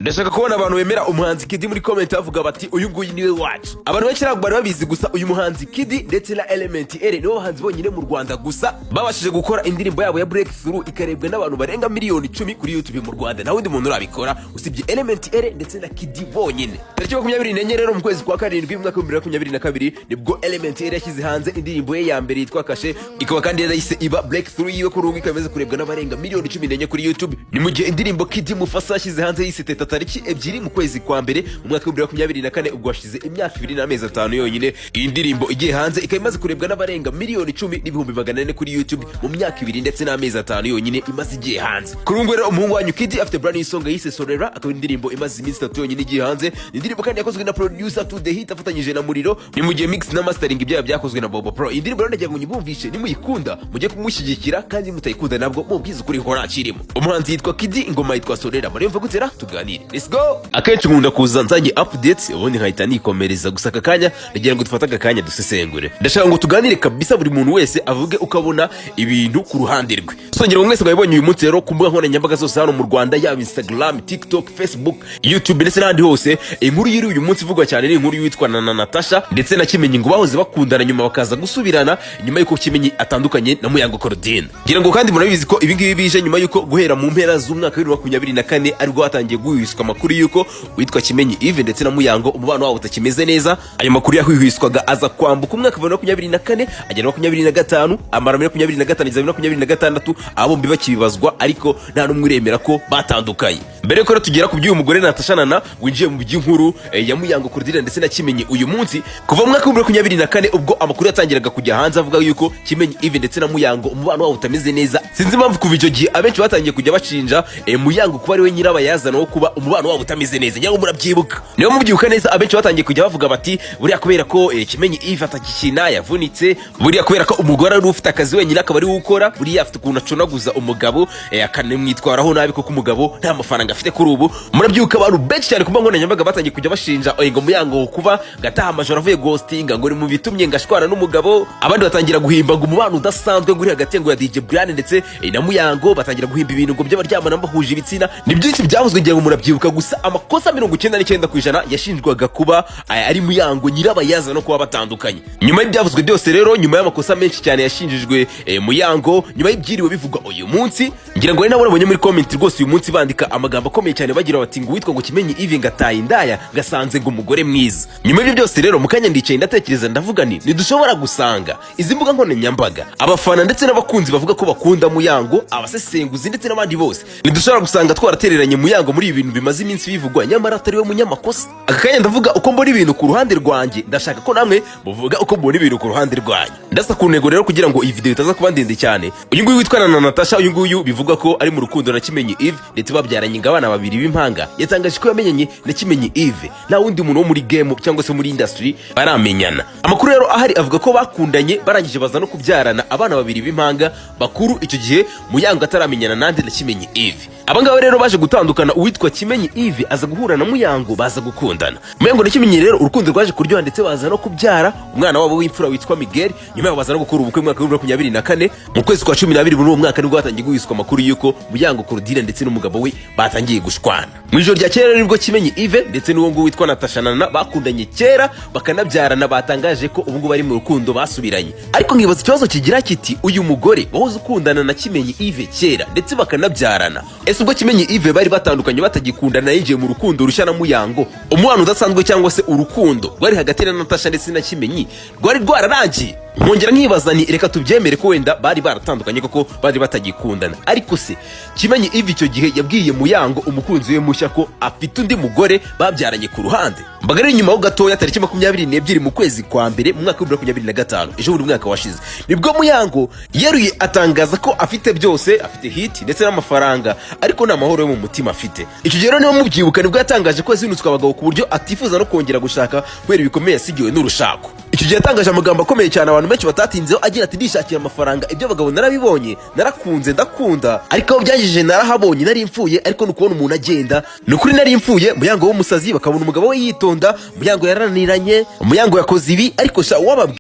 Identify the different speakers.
Speaker 1: Ndashaka kubona abantu bemera umuhanzi Kidi muri comment bavuga bati: "Uyu nguyu niwe wacu." Abantu benshi ntabwo bari babizi, gusa uyu muhanzi Kidi ndetse na Element Eleeeh nibo bahanzi bonyine mu Rwanda gusa babashije gukora indirimbo yabo ya breakthrough ikarebwa n'abantu barenga miliyoni 10 kuri YouTube mu Rwanda. Nta wundi muntu urabikora usibye Element Eleeeh ndetse na Kidi bonyine. Tariki 24 rero mu kwezi kwa karindwi mu mwaka wa 2022 nibwo Element Eleeeh yashyize hanze indirimbo ye ya mbere yitwa Kashe, ikaba kandi yarayise iba breakthrough yiwe. Kuri ubu ikaba imaze kurebwa n'abarenga miliyoni 14 kuri YouTube. Ni mu gihe indirimbo Kidi Mufasa yashyize hanze yise Teta tariki 2 mu kwezi kwa mbere mu mwaka wa 2024, ubwo hashize imyaka 2 n'amezi 5 yonyine iyi ndirimbo igiye hanze, ikaba imaze kurebwa n'abarenga miliyoni 10 n'ibihumbi 400 kuri YouTube mu myaka 2 ndetse n'amezi 5 yonyine imaze igiye hanze. Kuri ubu rero umuhungu wanyu Kidi afite brand new song yise Sorera, akaba indirimbo imaze iminsi 3 yonyine igiye hanze. Ni indirimbo kandi yakozwe na producer To The Hit afatanyije na Muriro, ni mu gihe mix na mastering ibyayo byakozwe na Bobo Pro. Iyi ndirimbo rero ndagira ngo nyibumvishe, nimuyikunda mujye kumushyigikira, kandi mutayikunda nabwo mubwize ukuri ko ntakirimo. Umuhanzi yitwa Kidi, ingoma yitwa Sorera. Muremva gutera tuganire, let's go. Akenshi nkunda kuza nzanye updates ubundi nkahita nikomereza, gusa aka kanya ndagira ngo dufate aka kanya dusesengure. Ndashaka ngo tuganire kabisa, buri muntu wese avuge ukabona ibintu ku ruhande rwe. So ngira ngo mwese mwabibonye uyu munsi rero ku mbuga nkoranyambaga zose hano mu Rwanda, yaba Instagram, TikTok, Facebook, YouTube ndetse n'ahandi hose. Inkuru yiri uyu munsi ivugwa cyane ni inkuru yitwa na Natasha ndetse na Kimenyi, ngo bahoze bakundana nyuma bakaza gusubirana nyuma y'uko Kimenyi atandukanye na Muyango Claudine. Ngira ngo kandi murabizi ko ibi ngibi bije nyuma y'uko guhera mu mpera z'umwaka wa 2024 aribwo hatangiye guhwiswa amakuru y'uko witwa Kimenyi Yves ndetse na Muyango umubano wabo utakimeze neza. Ayo makuru yahwihwiswaga aza kwambuka umwaka wa 2024 agera 25, amara muri 25 ageza muri 26, abo bombi bakibibazwa, ariko nta n'umwe uremera ko batandukanye. Mbere yuko rero tugera ku by'uyu mugore Natasha Nana winjiye mu by'inkuru ya Muyango Claudine ndetse na Kimenyi uyu munsi, kuva mu mwaka wa 2024 ubwo amakuru yatangiraga kujya hanze avuga yuko Kimenyi Yves ndetse na Muyango umubano wabo utameze neza, sinzi impamvu kuva icyo gihe abenshi batangiye kujya bashinja Muyango kuba ari we nyirabayazana wo kuba umubano wabo utameze neza. Ngira ngo murabyibuka. Niba mubyibuka neza, abenshi batangiye kujya bavuga bati: "Buriya kubera ko Kimenyi Yves atakikina yavunitse, buriya kubera ko umugore ari ufite akazi wenyine akaba ari we ukora, buriya afite ukuntu acunaguza umugabo akanamwitwaraho nabi kuko umugabo nta mafaranga afite kuri ubu." Murabyibuka, abantu benshi cyane ku mbuga nkoranyambaga batangiye kujya bashinja ngo Muyango kuba gataha amajoro avuye ghostinga ngo ni mu bitumye ngashwana n'umugabo. Abandi batangira guhimba ngo umubano udasanzwe ngo uri hagati ngo ya DJ Brian ndetse na Muyango, batangira guhimba ibintu ngo by'abaryamana bahuje ibitsina. Ni byinshi byavuzwe, ngira ngo murabyibuka. Gusa amakosa 99% yashinjwaga kuba ari Muyango nyirabayazana no kuba batandukanye. Nyuma y'ibyavuzwe byose rero, nyuma y'amakosa menshi cyane yashinjijwe Muyango, nyuma y'ibyiriwe bivugwa uyu munsi, ngira ngo ari nabo nabonye muri comment rwose uyu munsi bandika amagambo akomeye cyane bagira bati ngo uwitwa ngo Kimenyi Yves ngataye indaya ngasanze ngo umugore mwiza. Nyuma y'ibyo byose rero, mu kanya ndicaye ndatekereza, ndavuga nti ntidushobora gusanga izi mbuga nkoranyambaga, abafana ndetse n'abakunzi bavuga ko bakunda Muyango, abasesenguzi ndetse n'abandi bose, ntidushobora gusanga twaratereranye Muyango muri ibi bintu bimaze iminsi bivugwa, nyamara atari we munyamakosa? Aka kanya ndavuga uko mbona ibintu ku ruhande rwanjye, ndashaka ko namwe muvuga uko mubona ibintu ku ruhande rwanyu. Ndasa ku ntego rero kugira ngo iyi video itaza kuba ndende cyane. Uyu nguyu witwa na Natasha, uyu nguyu bivugwa ko ari mu rukundo na Kimenyi Yves ndetse babyaranye ngo abana babiri b'impanga, yatangaje ko yamenyanye na Kimenyi Yves nta wundi muntu wo muri game cyangwa se muri industry baramenyana. Amakuru rero ahari avuga ko bakundanye barangije baza no kubyarana abana babiri b'impanga bakuru, icyo gihe Muyango ataramenyana nande? Na Kimenyi Yves. Abangaba rero baje gutandukana, uwitwa Kimenyi Yves aza guhura na Muyango, baza gukundana. Muyango na Kimenyi rero urukundo rwaje kuryoha ndetse baza no kubyara umwana wabo w'imfura witwa Miguel. Nyuma yaho baza no gukora ubukwe mu mwaka wa 2024 mu kwezi kwa 12. Muri uwo mwaka nibwo hatangiye guhiswa amakuru y'uko Muyango Claudine ndetse n'umugabo we batangiye gushwana. Mu ijoro rya kera nibwo Kimenyi Yves ndetse n'uwo nguwo witwa Natasha Nana bakundanye kera bakanabyarana batangaje ko ubu ngubu bari mu rukundo basubiranye. Ariko nkibaza ikibazo kigira kiti: uyu mugore wahoze ukundana na Kimenyi Yves kera ndetse bakanabyarana, ese ubwo Kimenyi Yves bari batandukanye batagikundana yinjiye mu rukundo rushya na Muyango, umubano udasanzwe cyangwa se urukundo rwari hagati na Natasha ndetse na Kimenyi rwari rwararangiye? Nkongera nkibaza ni reka tubyemere ko wenda bari baratandukanye koko bari batagikundana, ariko se Kimenyi Yves icyo gihe yabwiye Muyango umukunzi we mushya ko afite undi mugore babyaranye ku ruhande? Mbaga ari inyuma ho gatoya, tariki 22 mu kwezi kwa mbere mu mwaka wa 2025, ejo bundi mwaka washize, nibwo Muyango yeruye atangaza ko afite byose, afite hit ndetse n'amafaranga, ariko nta mahoro yo mu mutima afite. Icyo gihe rero niba mubyibuka, nibwo yatangaje ko yazinutswe abagabo ku buryo atifuza no kongera gushaka kubera ibikomeye yasigiwe n'urushako. Icyo gihe yatangaje amagambo akomeye cyane abantu benshi batatinzeho agira ati: "Ndishakira amafaranga, ibyo abagabo narabibonye, narakunze ndakunda, ariko aho byangije narahabonye, nari mfuye, ariko ni ukubona umuntu agenda, ni ukuri nari mfuye." Muyango w'umusazi, bakabona umugabo we yitonda, Muyango yarananiranye, Muyango yakoze ibi, ariko sha wababwiye.